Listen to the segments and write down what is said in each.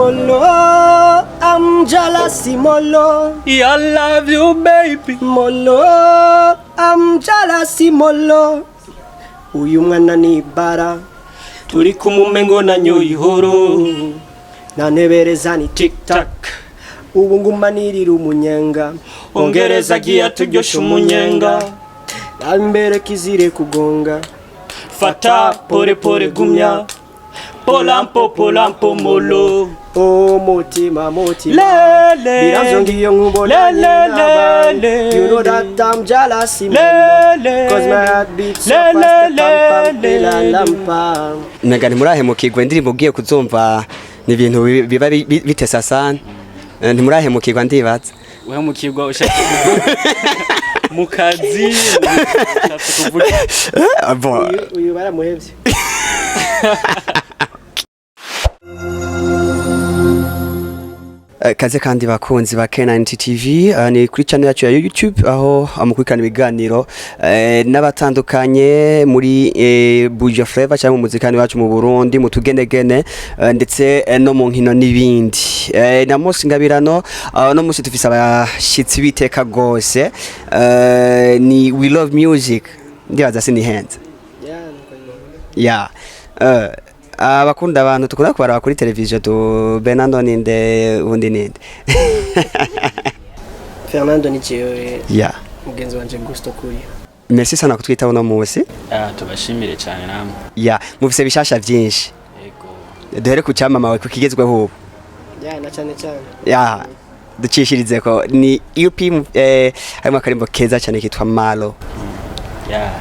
Molo, I'm jealousy molo. I love you, baby. Molo, I'm jealousy molo. Uyu mwana ni bara. Turi kumumengo na nyoyihoro. Nanebereza ni Tik tak. Ubu nguma nirira umunyenga. Ongereza giya turyoshe umunyenga. Imbere kizire kugonga. Fata pore pore gumya. Polampo polampo molo. Oh mutima mutima. Lele. Biranzo ngiyo nkubona. Le, le, le, You know that I'm jealous molo. Le, le. Cause my heart beats so Le, fast. le, Pam pam le, la le. lam pam. Mega ntimurahemukirwa, indirimbo ugiye kuzumva ni ibintu biba bitesa sana. Ntimurahemukirwa ndibaza. Uhemukirwa ushaka kuvuga mu kazi, ushatse kuvuga? Bon. Uyu baramuhevye. Kaze kandi bakunzi ba K90 TV, ni kuri channel yacu ya YouTube aho mukurikirana ibiganiro n'abatandukanye muri Buja Flavor cyangwa mu muzikani wacu mu Burundi, mu tugenegene, ndetse no mu nkino n'ibindi. Na Mose Ngabirano, no musi dufise abashitsi biteka gose, ni We Love Music, ndibaza sinihenze. Yeah, nuko nyine. Ya, abakunda abantu tukunda kubaraba kuri televiziyo tu Bernardo ninde, ubundi ninde? Fernando ni jewe. Ya. Mugenzi wanje Gusto Kuria. Merci sana kutwitaho uno munsi. Ah, tubashimire cyane namwe. Ya, mufise bishasha vyinshi. Yego. Duhere ku cyamamawe ku kigezweho ubu. Ya, na cyane cyane. Ya, ducishirize ko ni UP, harimo akarimbo keza cyane kitwa Malo. Ya.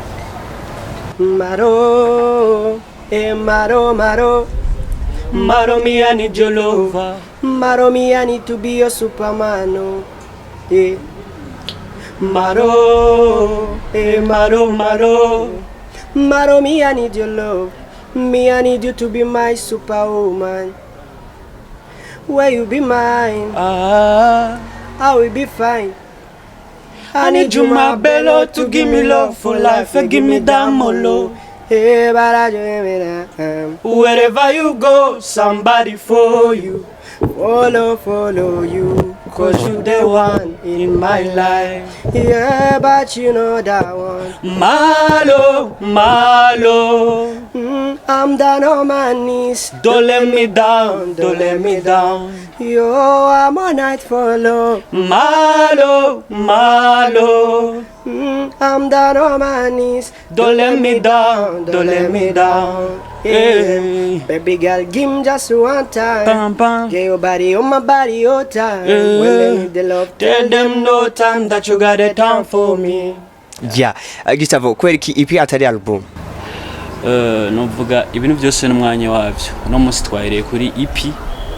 Maro, maro, maro. Maro me, I need your lover. Maro, me, I need to be your superman, oh. Yeah. Maro, maro, maro. Maro, me, I need your love. Me, I need you to be my superwoman. Where you be mine, Ah, I will be fine. I need you, my bello, to give me love for life and give me that molo. Hey, but I do. Wherever you go, somebody for you. Follow, follow you. 'Cause you the one in my life. Yeah, but you know that one. Malo, malo. I'm down on my knees. Don't let me down, don't let me down. Yo, I'm on night for love. Malo, malo. I'm down on my knees. Don't let me down, don't let me down. Yeah. Baby girl, give me just one time. Pam, pam. Get your body on my body all time. Yeah. When they need the love, Tell them no time that you got a time for me. Ya, Gustavo, kubera iki EP atari album? Novuga ibintu byose n'umwanya wabyo. Uno munsi twahereye kuri EP,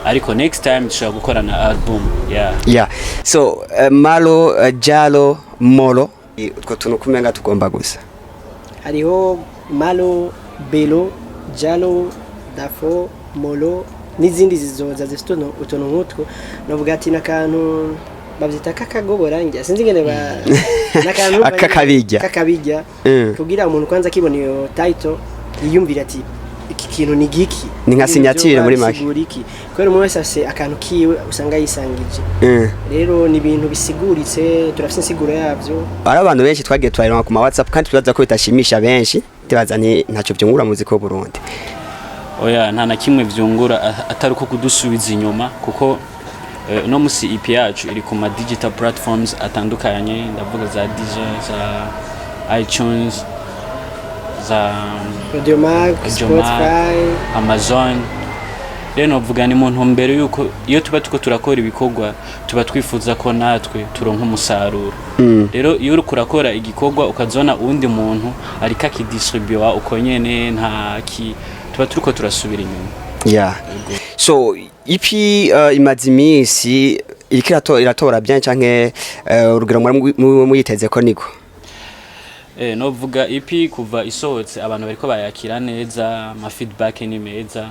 ariko next time dushobora gukora na album. Yeah. Ya, so Malo, Jalo, Molo, utwo tuntu kumenga tugomba gusa. Hariho Malo, Belo, Jalo, Dafo, Molo n'izindi zizoza zifite utuntu nk'utwo. Navuga ati n'akantu babyita kakagobora, njye sinzi ingene ba n'akantu Akakabijya. Kakabijya kugira umuntu kwanza akibona iyo title yiyumvira ati iki kintu ni giki. Ni nka signature muri make. Bisigura iki? Kubera umuntu wese afise akantu kiwe usanga yisangije. Rero ni ibintu bisiguritse, turafise insiguro yabyo. Hari abantu benshi twagiye turayironka ku ma WhatsApp kandi tubaza ko bitashimisha benshi, tubaza nti ntacyo byungura muziki w'u Burundi. Oya, nta na kimwe vyungura atari uko kudusubiza inyuma, kuko uno musi EP yacu iri ku ma digital platforms atandukanye, ndavuga za Deezer, za iTunes, za Audiomack, Audiomack, Spotify, Amazon. Rero novuga ni mu ntumbero yuko iyo tuba tuko turakora ibikorwa tuba twifuza ko natwe turonka umusaruro. Rero iyo uriko urakora igikorwa ukazona uwundi muntu ariko akidistribuwa uko nyene, nta ki tuba turiko turasubira inyuma. Yeah. So EP imaze iminsi iriko iratora bien canke urugero mwari muyiteze ko niko? Novuga EP kuva isohotse abantu bariko bayakira neza, ama feedback ni meza.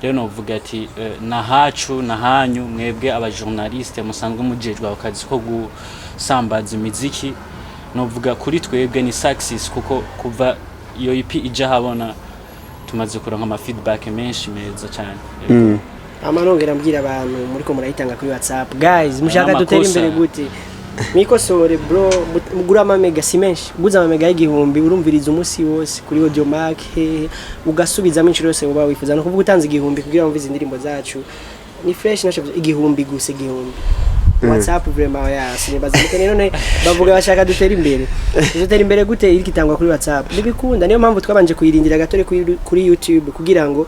Rero novuga ati nahacu nahanyu mwebwe aba journaliste musanzwe mujejwe ako kazi ko gusambaza imiziki, novuga kuri twebwe ni success, kuko kuva iyo EP ija habona tumaze kuronka ama feedback menshi meza cyane. Ama nongera mbwira abantu muriko murayitanga kuri WhatsApp, guys, mushaka N'amakosa. dutere imbere gute? Mwikosore bro, mugure amamega, si menshi. Uguze amamega y'igihumbi urumviriza umunsi wose kuri Audiomack, hehe, ugasubizamo inshuro yose uba wifuza. No kuvuga utanze 1000 kugira wumve izi ndirimbo zacu ni fresh, nasho 1000 gusa, 1000. WhatsApp vraiment ya sinibaza mukeneye. None bavuga bashaka dutere imbere, dutera imbere gute iri kitangwa kuri WhatsApp? Ntibikunda. Niyo mpamvu twabanje kuyirindira gato kuri YouTube kugira ngo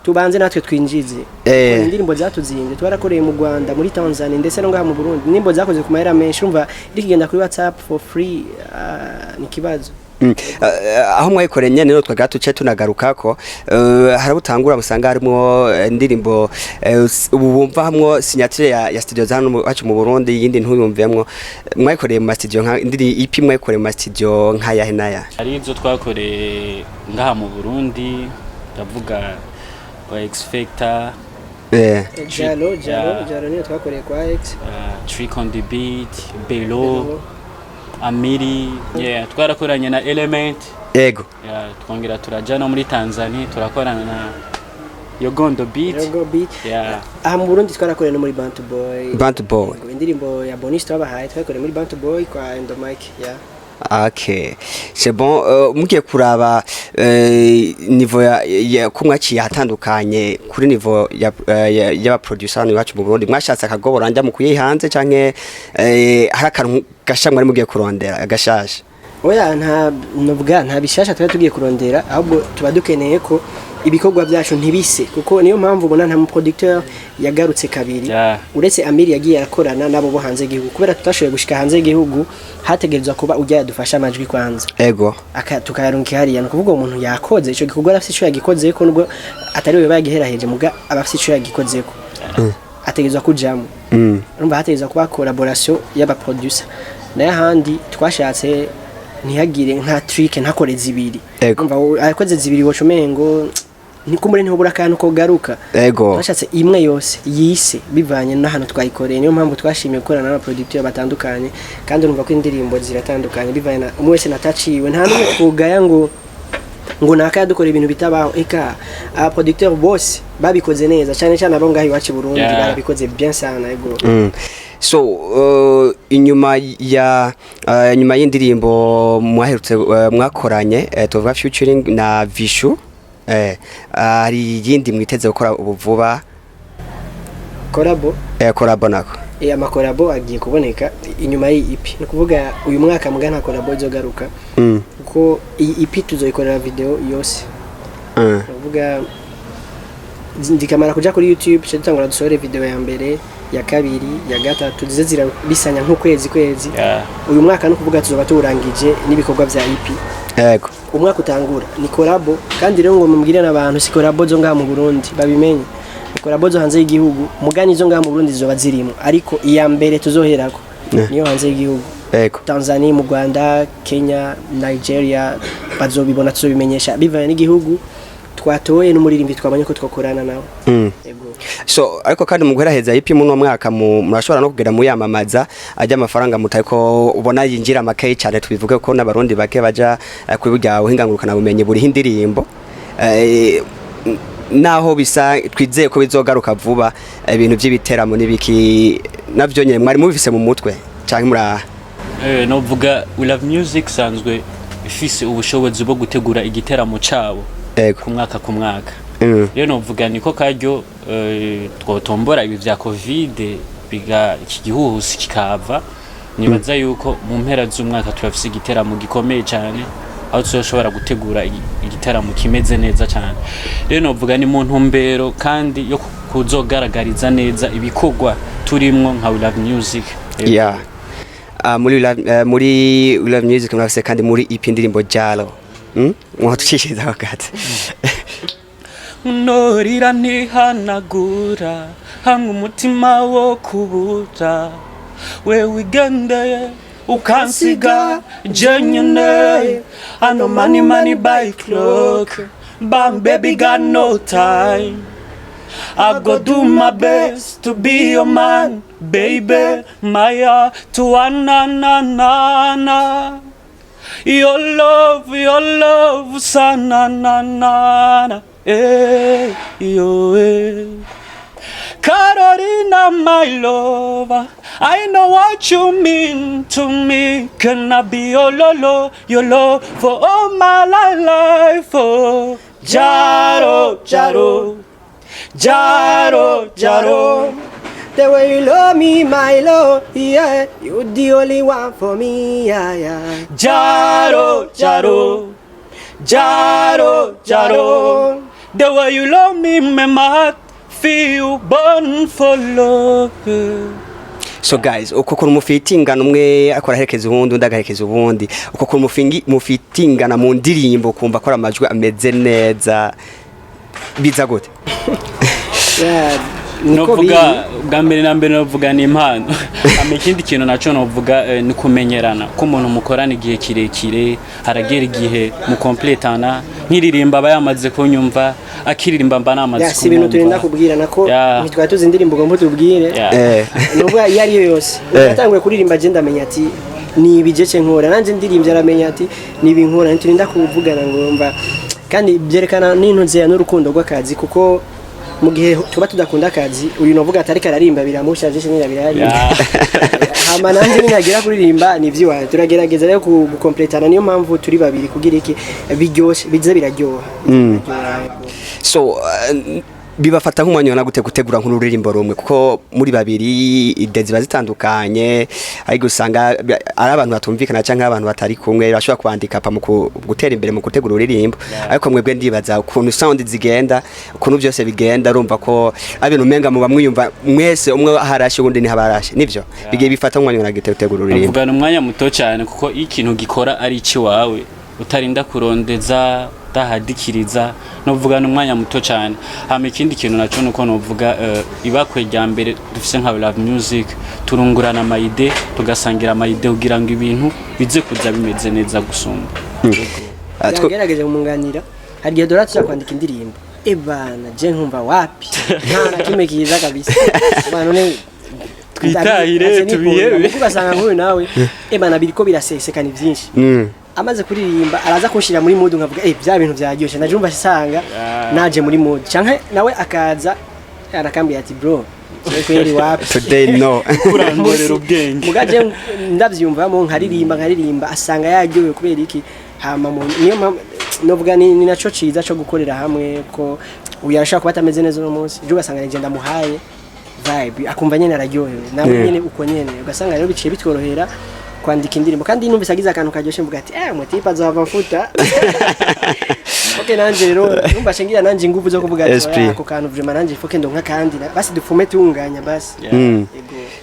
tubanze natwe twinjize. Indirimbo zatuzimbye twarakoreye mu Rwanda, muri Tanzania, ndetse no ngaha mu Burundi, indirimbo zakoze ku mahera menshi. Urumva iri kigenda kuri WhatsApp for free, ni kibazo. Aho mwayikoreye nyene rero twaga tuce tunagarukako, harabutangura musanga harimo indirimbo ubu wumva hamwo signature ya studio za hano iwacu mu Burundi, iyindi ntuyumvemwo. Mwayikoreye mu ma studio nka indiri EP, mwayikoreye mu ma studio nka yahe naya? Hari izo twakoreye ngaha mu Burundi, ndavuga kwa X Factor. Jalo, Jalo. Yeah. Jalo niyo twakoreye kwa X. Trick on the Beat, Belo, Amiri, yeah, twarakoranye na Element. Yeah, twongera turaja no muri Tanzania, turakorana na Yogondo Beat. Yogo Beat. Aha mu Burundi twarakoreye no muri Bantu Boy. Bantu Boy. Indirimbo ya bonus twabahaye twakoreye muri Bantu Boy kwa Endo Mike, yeah. Okay. C'est bon, mugiye kuraba niveau ya ko mwaciye ahatandukanye kuri niveau ya y'aba producer hano iwacu mu Burundi, mwashatse akagobora njya mu kuyihanze canke hari akantu gasha mwari mugiye kurondera agashasha? Oya, nta novuga nta bishasha tuba tugiye kurondera, ahubwo tuba dukeneye ko ibikorwa byacu ntibise, kuko niyo mpamvu ubona nta muproducteur yagarutse kabiri, uretse Amiri yagiye akorana nabo bo hanze y'igihugu. Kubera tutashoboye gushika hanze y'igihugu, hategerezwa kuba ujya yadufasha amajwi kwanza, Ego. aka tukayarungika hariya. Ni ukuvuga uwo muntu yakoze ico gikorwa arafise ico yagikozeko, nubwo atari we bagiheraheje, muga aba afise ico yagikozeko, ategerezwa kujamo. Urumva hategerezwa kuba collaboration y'abaproducer. Nayo ahandi twashatse ntihagire nka trick, ntakore zibiri. Ego. Urumva akoze zibiri woca umengo nikumbure ntihobura akantu ko garuka. Ego. Twashatse imwe yose yise bivanye n'ahantu twayikoreye. Niyo mpamvu twashimiye gukorana n'abaproducteur batandukanye, kandi urumva ko indirimbo ziratandukanye bivanye na umwe wese nataciwe. Nta n'umwe twugaya ngo naka yadukora ibintu bitabaho. Eka, abaproducteur bose babikoze neza cyane cyane abo ngaho iwacu i Burundi, barabikoze bien sana, ego. So inyuma ya inyuma y'indirimbo mwaherutse mwakoranye, tuvuga featuring na Vishu, hari iyindi mwiteze gukora ubu vuba? Collabo? Collabo nako. Amacollabo agiye kuboneka inyuma y'iyi EP. Ni ukuvuga uyu mwaka muga nta collabo izogaruka, kuko iyi EP tuzoyikorera video yose. Ni ukuvuga ndikamara kuja kuri YouTube tuce dutangura dusohore video ya mbere, ya kabiri, ya gatatu, zize zirabisanya nk'ukwezi kwezi. Uyu mwaka ni ukuvuga tuzoba tuwurangije n'ibikorwa vya EP. Umwaka utangura ni collabo. Kandi rero ngo mubwire n'abantu, si collabo zo ngaha mu Burundi, babimenye, ni collabo zo hanze y'igihugu. Mugani zo ngaha mu Burundi zizoba zirimo, ariko iya mbere tuzoherako niyo hanze y'igihugu. Tanzania, mu Rwanda, Kenya, Nigeria, bazobibona, tuzobimenyesha bivanye n'igihugu twatoye n'umuririmbyi twabonye ko twakorana nawe. Ego. So ariko kandi mu guheraheza EP muno mwaka murashobora no kugera muyamamaza ajya amafaranga mutariko ubona yinjira make cyane, tubivuge ko n'abarundi bake baja kuri burya buhinga ngurukana bumenyi buriho indirimbo, naho bisa twizeye ko bizogaruka vuba, ibintu by'ibiteramo n'ibiki navyo nyene mwari mubifise mu mutwe canke mura? Novuga We Love Music sanzwe ifise ubushobozi bwo gutegura igiteramo cabo ku mwaka ku mwaka. Rero novuga niko karyo twotombora ibi vya Covid biga iki gihuhusi kikava. Nibaza yuko mu mpera z'umwaka turafise igiteramo gikomeye cyane, aho tuzoshobora gutegura igiteramo kimeze neza cyane. Rero novuga ni mu ntumbero kandi yo kuzogaragariza neza ibikorwa turimwo nka We Love Music. Yeah. Muri We Love Music murafise kandi muri EP indirimbo Jalo. Mwotucishirizaho gato. Norira ntihanagura hamwe umutima wo kubura, we wigendeye ukansiga jenyine. Ano money money by clock, bam baby got no time. I go do my best to be your man, baby. My to one na na na na. Your love, your love, sana na na na. Eh, yo, eh. Carolina, my lover, I know what you mean to me. Can I be your lolo, your love for all my life? Oh, Jaro, Jaro, Jaro, Jaro. The way you love me, my love, yeah. You the only one for me, yeah, yeah. Jaro, Jaro, Jaro, Jaro. The way you love me, make my heart feel born for love. So guys, uko kuntu mufitingana, umwe akora aherekeza uwundi, undi agaherekeza uwundi, uko kuntu mufitingana mu ndirimbo, kumva ko ari amajwi ameze neza, biza gute? Yeah, niko biri. Novuga bwa mbere na mbere, novuga ni impano. Hama ikindi kintu naco novuga ni kumenyerana ko umuntu mukorana igihe kirekire, haragera igihe mukompletana. Nkiririmba aba yamaze kunyumva, akiririmba mba namaze Yeah, si ibintu turinda kumwumva. kubwira nako. Ntitwari tuzi indirimbo ngo tubwire. Nubwo iyo ari yo yose yatanguye kuririmba, je ndamenya ati ni ibijece nkora, nanje ndirimbye aramenya ati ni ibi nkora. Ntiturinda kuvugana ngo mva, kandi byerekana n'intuzeya n'urukundo rw'akazi, kuko mu gihe tuba tudakunda akazi, uyu novuga atari kararimba biramusha, je nyine birahari. Hama nanje ninagira kuririmba ni ivy'iwawe, turagerageza rero gukompletana. Niyo mpamvu turi babiri, kugira iki biryoshe, bize biraryoha. So bibafata nk'umwanya wana gute gutegura nk'ururirimbo rumwe? Kuko muri babiri idées ziba zitandukanye, ariko usanga ari abantu batumvikana cyangwa abantu batari kumwe, bashobora kwandika pa mu gutera imbere mu gutegura ururirimbo. Ariko mwebwe ndibaza ukuntu sound zigenda, ukuntu byose bigenda, urumva ko ari ibintu umenga muba mwiyumva mwese, umwe harashe uwundi ntihabarashe. Nivyo bigiye bifata nk'umwanya wana gute gutegura ururirimbo? Mvugana umwanya muto cyane, kuko iyo ikintu gikora ari ikiwawe, utarinda kurondeza, udahadikiriza, novugana umwanya muto cyane. Hama ikindi kintu naco nuko novuga ibakwe rya mbere dufise nka Love Music, turungurana ama idées, tugasangira ama idées kugira ngo ibintu bize kuza bimeze neza gusumba. Yagerageje kumunganira. Hari igihe dora tuza kwandika indirimbo, ebana je nkumva wapi, nta na kimwe kiza kabisa. Bana none Twitahire, tubihebe. Ugasanga nk'uyu nawe, ebana biriko biraseseka, ni byinshi. Amaze kuririmba araza kunshira muri mood, nkavuga eh, bya bintu byaryoshe, naje umva sanga naje muri mood, canke nawe akaza arakambwira ati bro, jewe kweri wapi. Today no. Kurangorera ubwenge. Mugaje ndavyumvamo, nkaririmba nkaririmba, asanga yaryohewe. Kubera iki? Hama niyo mpamvu novuga ni naco ciza co gukorera hamwe, ko uyu arashobora kuba atameze neza uno munsi, ejo ugasanga nije ndamuhaye vibe, akumva nyene araryohewe nawe nyene uko nyene. Ugasanga rero biciye bitworohera kwandika indirimbo. Kandi numvise agize akantu karyoshe, mvuga ati eh, umutipe azohava mfuta. Okay, nanje rero numva shengira nanje inguvu zo kuvuga ati SP. "Oya, ako kantu vraiment nanje ifoke ndonka, kandi basi dufume tunganya basi." Yego.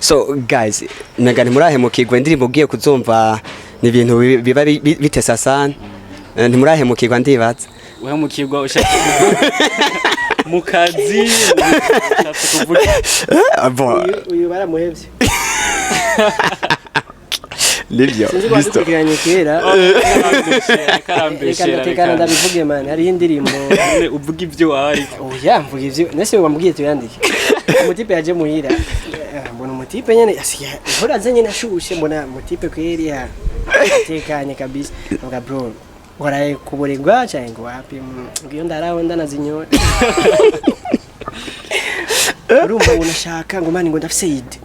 So guys, naga ntimurahemukirwa? Indirimbo ugiye kuzumva ni ibintu biba bitesa sana. Ntimurahemukirwa ndibaza? Uhemukirwa ushaka kuvuga mu kazi, ushatse kuvuga? Bon. Uyu baramuhevye. Nibyo. Sinzi ko wadukurikiranye kera. Reka Reka arambeshera. ndatekana, ndabivuge man, hariho indirimbo. None uvuga ibyo wawe ariko. Oya, mvuga ivyo nese wambwiye tuyandike. Umutipe yaje muhira, mbona umutipe nyene asiya ihora aze nyene ashushe, mbona umutipe kweri ya atekanye kabisa. Mvuga bro, waraye kuburegwa cyane ngo wapi? Ngiyo ndaraho ndanazinyora. Urumva ngo unashaka ngo man, ngo ndafise idée,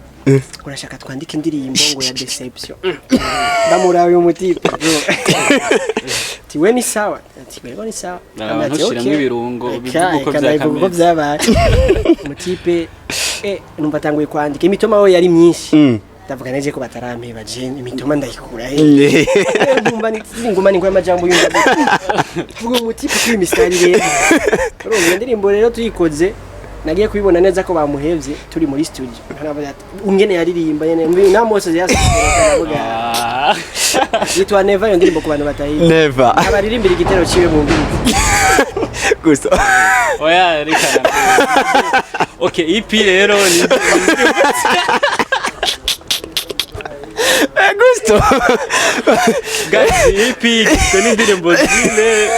urashaka twandike indirimbo ngo ya deception. Ndamuraye umutipe bro, ati we ni sawa, ati wego ni sawa. Abantu Ati, ntushiremo "Okay." ibirungo, Eka, ubivuge uko eka, ndabivuga uko vyakameze. vyabaye. Umutipe numva atanguye kwandika imitoma, we yari myinshi. Ndavuga neje ko batarampeba, je imitoma ndayikura he? Ndumva ni nguma ni amajambo yumva vuga umutipe kuri misitari. Rero urumva iyo ndirimbo rero tuyikoze, nagiye kubibona neza ko bamuhevye turi muri studio. Nkanavuga ati ungene yaririmba nyene namose yasohoka. Ah. Yitwa Never iyo ndirimbo, ku bantu batayizi. Never. Abaririmbira igitero ciwe bumvirize. Gusa. Oya, reka. Okay, EP rero ni Gusto. Guys, EP igizwe n'indirimbo zine.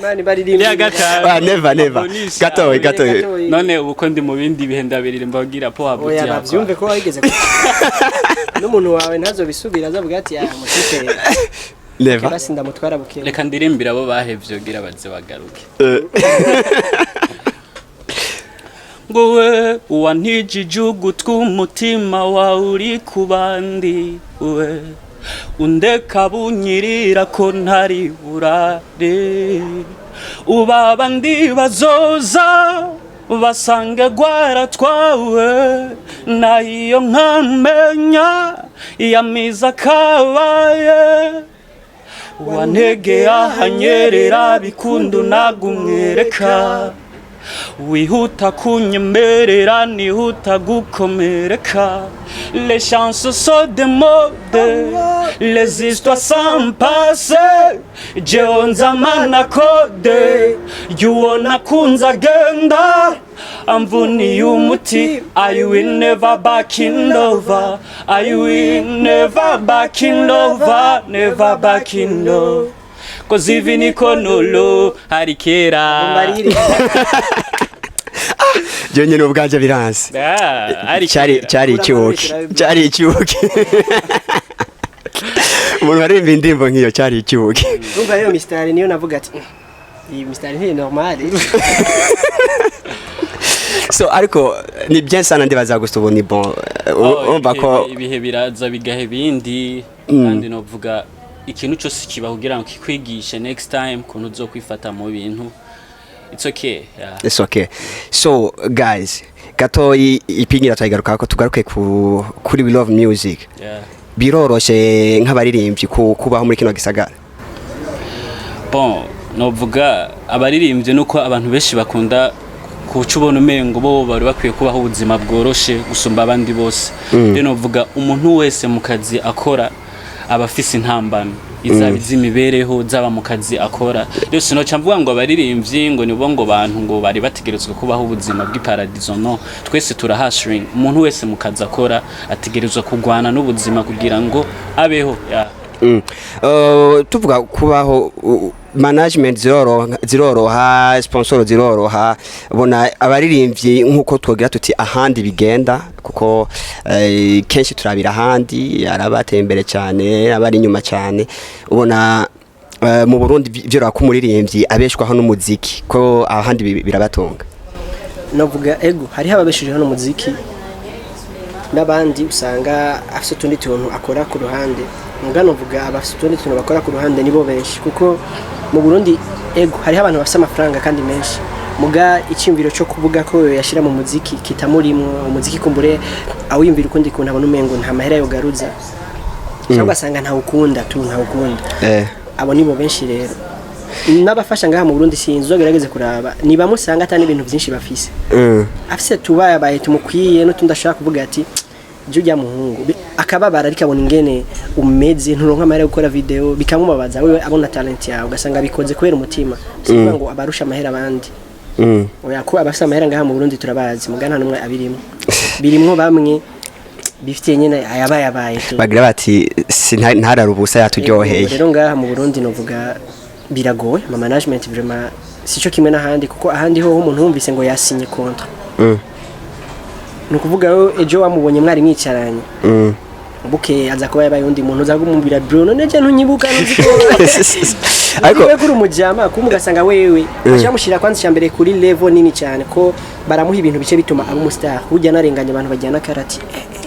Mani baririmba. Iya gatanu. Ah, never, never. Abonisha. Gatoyi, gatoyi. None ubu ko ndi mu bindi bihe, ndabiririmba kugira po Oya, habuti. bavyumve ko wigeze n'umuntu wawe ntazobisubira, azavuga ati ah, mutipe. Never. Basi ndamutwara buke. Reka ndirimbira abo bahevye kugira baze bagaruke. Ngo we wantijije ugutwi, umutima wawe uri ku bandi, we undeka bunyirira ko ntari burare. Uba abandi bazoza basange gwaratwawe nayo, nkamenya yamiza kabaye wantegeye ahanyerera bikundu nagumwereka, wihuta kunyemerera nihuta gukomereka. Les chances sont des modes, les histoires s'en passent. Jewe nzamana kode y'uwo nakunze agenda amvuniye umuti. I will never back in love, I will never back in love, never back in love. Cause even niko nolo hari kera. Mbarire. Je nyene ubwanje biranse. Ah, hari Cyari kera. cyari icyuki, cyari icyuki. Umuntu aririmba indirimbo nk'iyo, cyari icyuki. Urumva rero mistari niyo navuga ati: "Iyi mistari ntiri normale." So ariko ni bien sana, ndibaza gusa ubu ni bon. Oh, urumva ko ibihe biraza bigaha ibindi, kandi novuga ikintu cyose kiba kugira ngo kikwigishe next time ukuntu uzokwifata mu bintu. It's okay, yeah. It's okay. So guys, gatoyi ipingira twayigaruka ko tugaruke kuri We Love Music. Biroroshe nk'abaririmbyi kubaho muri kino gisagara? Bon, novuga abaririmbyi nuko abantu benshi bakunda kuca ubona umengo bo bari bakwiye kubaho ubuzima bworoshe gusumba abandi bose. Rero novuga umuntu wese mu kazi akora aba afise intambamyi, izaba iz'imibereho, zaba mu kazi akora. Rero sinoca mvuga ngo abaririmbyi ngo nibo ngo bantu ngo bari bategerezwa kubaho ubuzima bw'iparadizo. No, twese turahashring. Umuntu wese mu kazi akora ategerezwa kurwana n'ubuzima kugira ngo abeho, yeah. Tuvuga kubaho, management ziroroha, ziroroha, sponsor ziroroha. Bona abaririmbyi nkuko twogira tuti ahandi bigenda, kuko kenshi turabira ahandi arabateye imbere cyane, abari inyuma cyane. Ubona mu Burundi vyoroha ko umuririmbyi abeshwaho n'umuziki, ko ahandi birabatunga? Navuga ego, hariho ababeshejeho n'umuziki n'abandi usanga afite utundi tuntu akora ku ruhande. Muga novuga abafite utundi tuntu bakora ku ruhande nibo benshi, kuko mu Burundi ego hariho abantu bafite amafaranga kandi menshi, muga icyumviro cyo kuvuga ko yashyira mu muziki kitamurimwo. Umuziki kumbure awiyumvira ukundi kuntu, abona umengo nta mahera yogaruza, cyangwa ugasanga ntawukunda tu, ntawukunda. Abo nibo benshi. Rero n'abafasha ngaha mu Burundi, sinzi, uzogerageze kuraba ni bamwe usanga atari n'ibintu byinshi bafise. Afise tubayabaye tumukwiye n'utundi ashaka kuvuga ati jya ujya muhungu. Akababara, ariko abona ingene umeze, nturonka amahera yo gukora video, bikamubabaza. Wewe abona talent yawe, ugasanga abikoze kubera umutima, si ukuvuga ngo abarusha amahera abandi. Oya, ko abafise amahera ngaha mu Burundi turabazi, muga nta n'umwe abirimwo. Birimwo bamwe bifitiye nyene ayabayabaye tu. Bagira bati ntarara ubusa yaturyoheye. Rero ngaha mu Burundi novuga biragoye, ama management vraiment sico kimwe n'ahandi, kuko ahandi ho umuntu wumvise ngo yasinye contrat, ni ukuvuga yo ejo wamubonye mwari mwicaranye, buke aza kuba yabaye undi muntu, uza kumubwira: "Bro, none je ntunyibuka? Ntuzi ko Ariko ariko kuri umujama kuma?" Ugasanga wewe amushyira kwanza icya mbere kuri level nini cyane, ko baramuha ibintu bice bituma aba umustar. Burya narenganye abantu bajyana karati.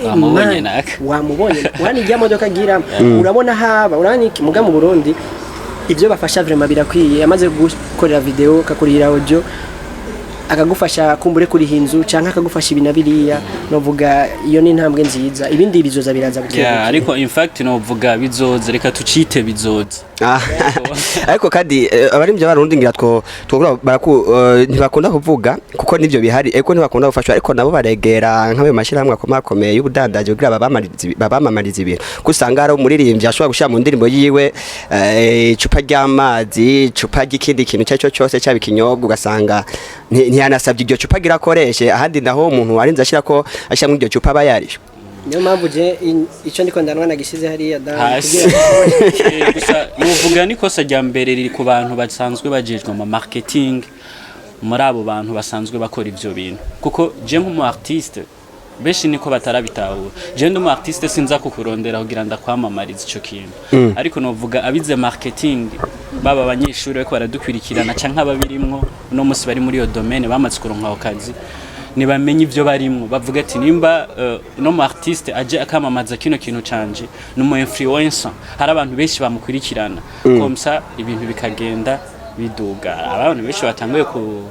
Wamubonye Man, naka. Wamubonye, urabona ijya modoka agira, urabona haba, urabona iki. Muga mu Burundi ibyo bafasha vraiment birakwiye. Amaze gukorera video, akakurira audio, akagufasha kumbure kuriha inzu canke akagufasha ibi na biriya, novuga iyo ni intambwe nziza. Ibindi bizoza biraza buke Yeah, buke. ariko in fact novuga bizoza, reka tucite bizoza. Ah, ariko kandi abaririmbyi b'Abarundi ngira two twogura baraku ntibakunda kuvuga, kuko nivyo bihari. Eko ntibakunda gufashwa, ariko nabo baregera nk'ayo mashyirahamwe akomakomeye y'ubudandaji kugira babamamarize ibintu, kuko usanga hari umuririmbyi ashobora gushyira mu ndirimbo yiwe icupa ry'amazi, icupa ry'ikindi kintu icyo ari cyo cyose, cyaba ikinyobwa, ugasanga ntiyanasabye iryo cupa agira akoreshe. Ahandi naho umuntu arinze ashira ko ashyiramo iryo cupa aba yarishwe. Niyo mpamvu je ico ndiko ndanwa nagisize hariya da Hasi. kugira. Gusa nuvuga n'ikosa rya mbere riri ku bantu basanzwe bajejwe ama marketing, muri abo bantu basanzwe bakora ivyo bintu, kuko je nk'umu artiste, benshi niko batarabitahura. Je ndi umu artiste, sinza kukurondera kugira ndakwamamariza ico kintu. Ariko novuga abize marketing, baba abanyeshuri bariko baradukwirikirana canke ababirimwo uno munsi bari muri iyo domaine bamaze kuronka ako kazi. Ntibamenye ivyo barimwo, bavuga ati nimba no mu artiste aje akamamaza kino kintu canje, ni umu influencer, hari abantu benshi bamukurikirana, comme ça ibintu bikagenda biduga. Abantu benshi batanguye ku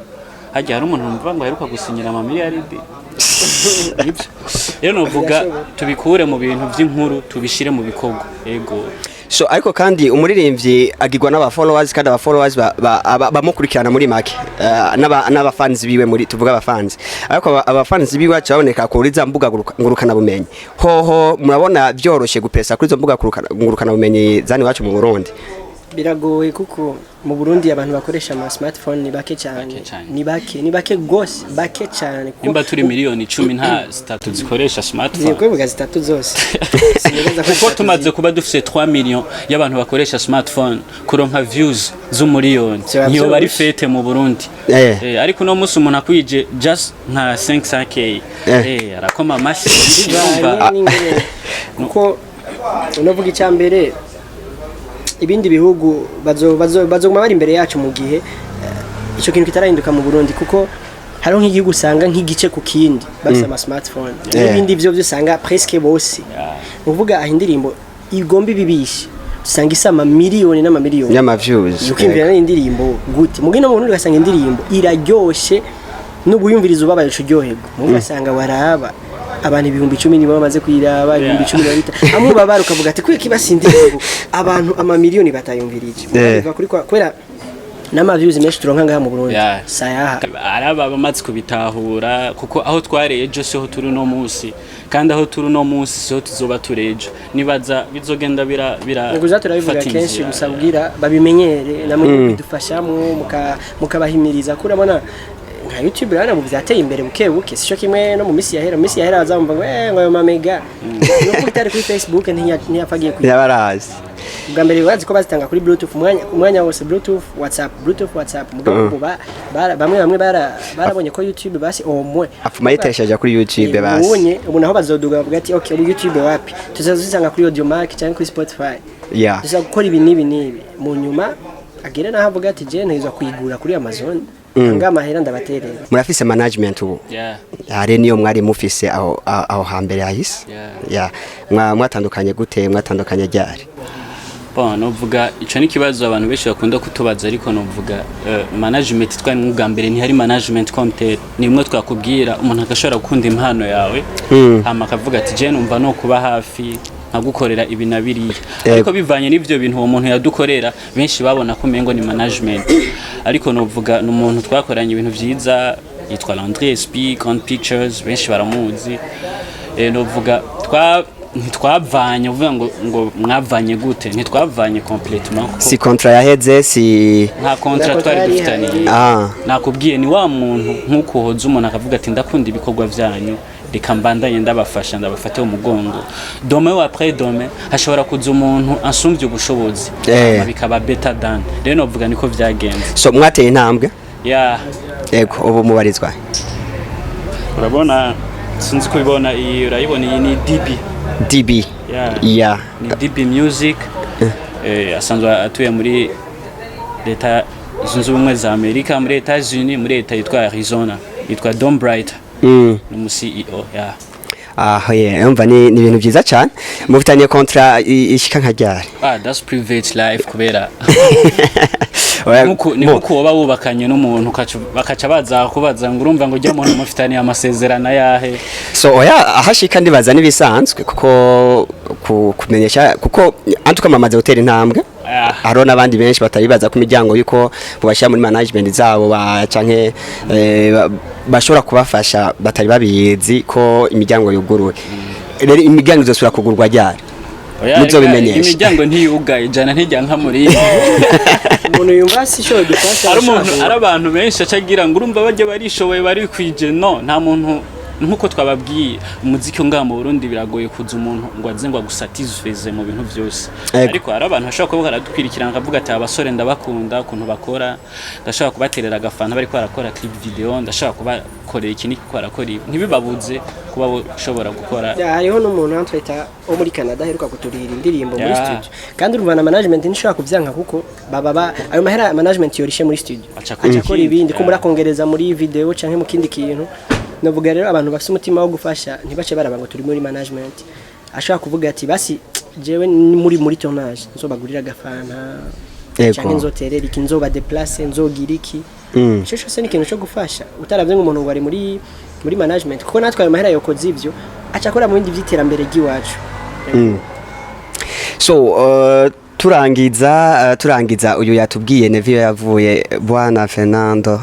hajya hari umuntu numva ngo aheruka gusinyira amamiliyaridi. Nibyo rero novuga, tubikure mu bintu vy'inkuru tubishire mu bikorwa, ego. So ariko kandi umuririmbyi agirwa n'aba followers, kandi aba followers bamukurikirana muri make, n'aba fans biwe, muri tuvuga aba fans, ariko aba fans biwe baca baboneka kuri za mbuga ngurukana bumenyi. Hoho murabona byoroshe gupesa kuri izo mbuga ngurukana bumenyi zani wacu mu Burundi? Biragoye, kuko mu Burundi abantu bakoresha ama smartphone ni bake cyane. Bake cyane. Ni bake, ni bake gose, bake cyane, kuko Nimba turi miliyoni 10, nta zitatu zikoresha smartphone. Zigiye kuvuga zitatu zose. Sinibaza ko Kuko zitatu tumaze kuba dufise 3 millions y'abantu bakoresha smartphone, kuronka views z'umuriyoni Vyoba ntiyo bari vyoroshe. fete mu Burundi. Ariko uno munsi umuntu akwije just nka 500K, arakoma amashyi. Bivanye Urumva? n'ingene, kuko unavuga icya mbere, ibindi bihugu bazoguma bari imbere yacu mu gihe ico kintu kitarahinduka mu Burundi, kuko hariho nk'igihugu usanga nk'igice ku kindi bafise ama smartphone, n'ibindi byo usanga presque bose. Ni ukuvuga aho indirimbo igomba ibibishe usanga isa amamiliyoni n'amamiliyoni y'ama views. Ukiyumvira n'indirimbo gute mugino mu Burundi, ugasanga indirimbo iraryoshe n'ubuyumviriza ubabaye uca uryoherwa, mugo ugasanga waraba abantu 10,000 nibo bamaze kuyiraba, 15,000, amwe ubabara ukavuga ati kuko ibasi indirimbo abantu amamiliyoni batayumvirije. Biva kuri kubera n'ama views menshi turonka ngaha mu Burundi sayaha. Araba bamaze kubitahura, kuko aho twareye ejo siho turi uno munsi, kandi aho turi uno munsi siho tuzoba turi ejo. Nibaza bizogenda bira bira Nukuza turabivuga fata kenshi inzira. gusa kugira babimenyere, namwe bidufashamo mukabahimiriza, ko urabona nka YouTube urabona ubu byateye imbere buke buke, sico kimwe no mu misi yahera. Mu misi yahera bazamva ngo ngo ayo mamega nuko itari kuri Facebook ntiyapfagiye kuyi Yabarazi. Bwa mbere bazi ko bazitanga kuri Bluetooth umwanya wose, Bluetooth WhatsApp, Bluetooth WhatsApp, mugabo ubu bamwe bamwe barabonye ko YouTube basi au moins Afuma yiteshaje kuri YouTube basi. Ubonye ubu naho bazoduga bavuga ati okay, ubu YouTube wapi, tuzazisanga kuri Audiomack cyangwa kuri Spotify, tuza gukora ibi n'ibi n'ibi. Mu nyuma agere naho avuga ati je ntizwa kuyigura kuri Amazon, nga amahera ndabaterera. Murafise management ubu? Yeah. Hari niyo mwari mufise aho hambere hahise? Yeah. Yeah. Mwatandukanye gute? Mwatandukanye ryari? Bon, novuga ico ni kibazo abantu benshi bakunda kutubaza, ariko novuga management twari mu bwa mbere ntihari management comme tel. Ni imwe twakubwira, umuntu agashobora gukunda impano yawe, hama akavuga ati je numva no kuba hafi nkagukorera ibi na biriya. Ariko bivanye n'ivyo bintu uwo muntu yadukorera, benshi babona ko umengo ni management, ariko novuga ni umuntu twakoranye ibintu vyiza, yitwa Landry SP Grand Pictures, benshi baramuzi. Novuga ntitwavanye, uvuga ngo mwavanye gute, ntitwavanye complètement kuko Si contrat yaheze, si nta contrat Nta twari contrat yari dufitaniye. Nakubwiye, ni wa muntu nk'uko uhoza umuntu akavuga ati ndakunda ibikorwa vyanyu, reka mbandanye ndabafasha, ndabafate umugongo. Demain ou après demain hashobora kuza umuntu ansumvye ubushobozi, hama bikaba better than. Rero novuga niko vyagenze. So mwateye intambwe? Yeah. Yego, ubu mubarizwa? Urabona, sinzi kubibona, iyi urayibona, iyi ni DB. DB. Yeah. Ni DB Music, asanzwe atuye muri Leta Zunze Ubumwe za Amerika, muri Etats-Unis, muri leta yitwa Arizona, yitwa Dom Bright. Ni umu CEO, yeah. Aho ye umva ni ibintu byiza cyane. Mufitaniye contrat ishika nka ryari? Ah, that's private life, kubera Oya, ni nkuko woba wubakanye n'umuntu, bakaca baza kubaza ngo urumva ngo ujya muntu mufitaniye amasezerano ayahe? So oya, ahashika ndibaza nibisanzwe, kuko kumenyesha, kuko antuka mamaze gutera intambwe. Hariho n'abandi benshi batabibaza ku miryango yuko mubashyira muri management zabo canke bashobora kubafasha, batari babizi ko imiryango yuguruwe. Rero imiryango izosubira kugurwa ryari? Oya, Muzobimenyesha. Imiryango ntiyugaye ijana ntijya nka muri Umuntu yumva si ishoboye dufasha. Ari umuntu, ari abantu benshi aca agira ngo urumva bajya barishoboye barikwije. No nta muntu, nkuko twababwiye, umuziki ngaha mu Burundi biragoye kuza umuntu ngo aze ngo agusatisfeze mu bintu byose. Ariko hari abantu bashobora kuba baradukwirikirana akavuga ati abasore ndabakunda ukuntu bakora, ndashobora kubaterera agafanta bariko barakora clip video, ndashobora kubakorera iki n'iki kuko barakora ibi, ntibibabuze kuba ushobora gukora. Ya, hariho n'umuntu hano twita wo muri Canada aheruka kuturihira indirimbo muri studio, kandi urumva na management ntishobora kubyanka, kuko baba ayo mahera management yorishe muri studio Aca akora aca akora ikindi, ibindi, ko ya. murakongereza muri video canke mu kindi kintu. Navuga rero, abantu bafite umutima wo gufasha ntibace baraba ngo turi muri management. Ashobora kuvuga ati: "Basi jewe ni muri tournage nzobagurira agafanta canke nzoterera iki, nzoba déplace, nzogira iki." Ico cyose ni ikintu cyo gufasha, utaravye ngo umuntu ngo ari muri management, kuko natwe ayo mahera yokoze ivyo aca akora mu bindi vy'iterambere ry'iwacu. So turangiza, uyu yatubwiye Nevio yavuye. Bwana Fernando,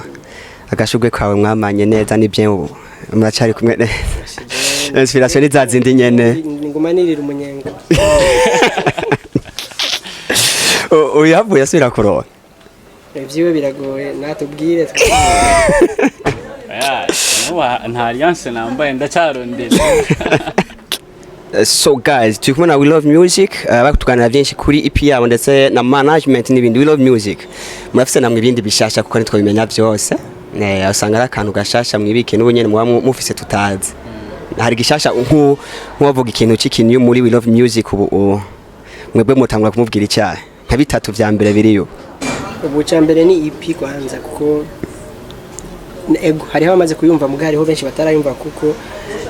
agashugwe kawe mwamanye neza nibyo, ubu muracari kumwe neza? Inspiration ni za zindi nyene? Nguma nirira umunyenga. Uyu yavuye asubira kuronka? Ivyiwe biragoye, natubwire. Oya, n'ubu nta alliance nambaye, ndacarondera. So guys, turi kumwe na We Love Music, bari byinshi kuri EP yabo ndetse na management n'ibindi. We Love Music, murafise namwe ibindi bishasha? Kuko ntitwabimenya byose. Usanga ari akantu gashasha mwibike n'ubu nyene muba mufise tutazi. Hari gishasha nk'uwavuga ikintu c'ikintu muri We Love Music ubu mwebwe mutangura kumubwira icyaha nka bitatu vya mbere biriyo? Ubu cya mbere ni EP kwanza, kuko ego hariho abamaze kuyumva, muga hariho benshi batarayumva, kuko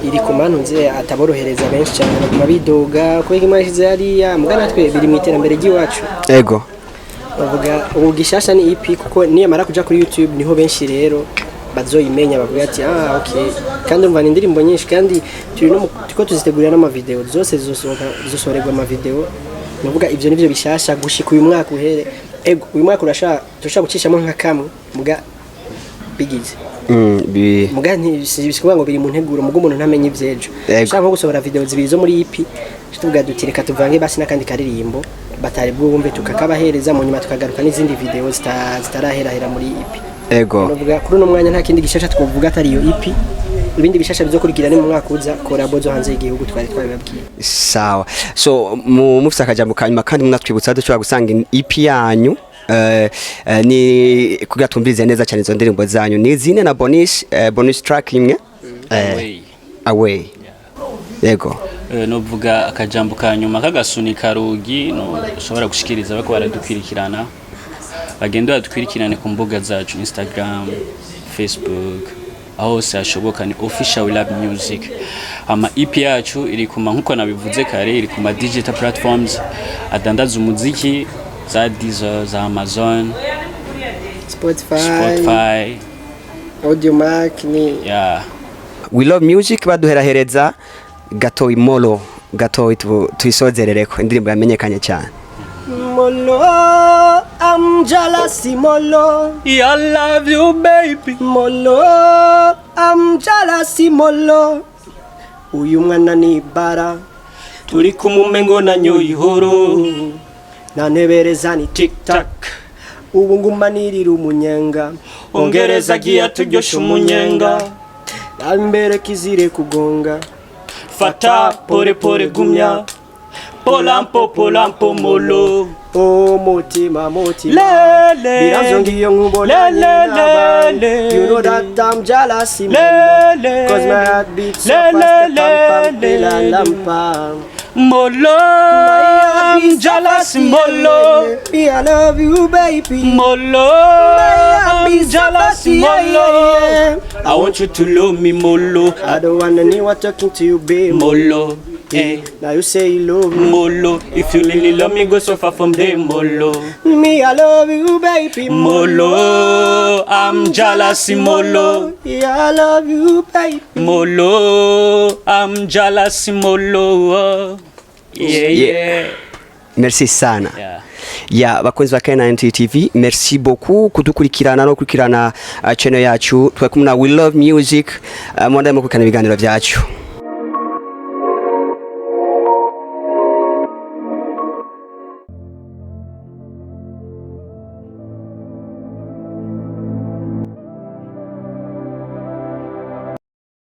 iri ku mantuze ataborohereza benshi cyane, baguma bidoga kubera imana ishize hariya. Muga natwe biri mu iterambere ry'iwacu. Bavuga ubu gishasha ni EP, kuko niyamara kuja kuri YouTube niho benshi rero bazoyimenya, bavuga ati: "Ah, okay." Kandi umva, ni indirimbo nyinshi, kandi turi no turiko tuzitegurira n'amavideo, zose zizosohoka, zizosohorerwa amavideo. Nuvuga ivyo nivyo bishasha gushika uyu mwaka uhere. Ego, uyu mwaka urashaka, turashaka gucishamo nka kamwe, muga bigize muga ntibisikuvuga ngo biri mu nteguro, muga umuntu ntamenye ivyejo. Ushaka nko gusohora video zibiri zo muri EP, tuvuga duti: "Reka tuvange basi n'akandi karirimbo batari bwumve," tukakabahereza, mu nyuma tukagaruka n'izindi video zitaraherahera muri EP. Novuga kuri uno mwanya nta kindi gishasha twovuga atari iyo EP. Ibindi bishasha bizokurikira ni mu mwaka uza, collabo zo hanze y'igihugu twari twabibabwiye. Sawa. So mufise akajambo kanyuma, kandi munatwibutsa dushobora gusanga EP yanyu, ni kugira tumvirize neza cyane izo ndirimbo zanyu, ni zine na bonus track imwe. Away. Away, yego. Novuga akajambo ka nyuma k'agasunika rugi no ushobora gushikiriza bako baradukwirikirana, bagenda badukwirikirane ku mbuga zacu, Instagram, Facebook, aho hose hashoboka ni Official We Love Music. Ama EP yacu iri kuma, nkuko nabivuze kare, iri kuma digital platforms adandaza umuziki, za Deezer, za Amazon, Spotify, Spotify, Audiomack ni yeah. We Love Music baduherahereza gatoyi molo gatoyi, tuyisozerereko indirimbo yamenyekanye cyane. Molo, I'm jealous, molo. I love you, baby. Molo, I'm jealous, molo. Uyu mwana ni bara. Turi kumumengo na nyoyihoro. Nantebereza ni tic tac, ubu nguma nirira umunyenga. Ongereza giya turyoshe umunyenga. Mbere kizire kugonga. Fata pore pore, gumya polampo polampo molo. Oh, mutima, mutima. Lele. Biranzonga iyo nkubona. Le, le, le, You know that I'm jealous. Le, le. 'Cause my heart beats so Le, fast. le, Pam, pam, le, la, le. lam, pam. Molo, I'm jealous, molo. I love you, baby. Molo, I'm jealous, molo. I want you to love me, molo. I don't wanna know what talking to you, babe. Molo, eh. Now you say you love me. Molo, if you really love me, go so far from there, molo. Me, I love you, baby. Molo, I'm jealous, molo. Yeah, I love you, baby. Molo, I'm jealous, molo. Yeah. Merci sana. Yeah. Ya bakunzi ba K9 TV, merci beaucoup kudukurikirana no kurikirana channel yacu. Twari kumwe na We Love Music, mwandanye mukurikirana ibiganiro byacu.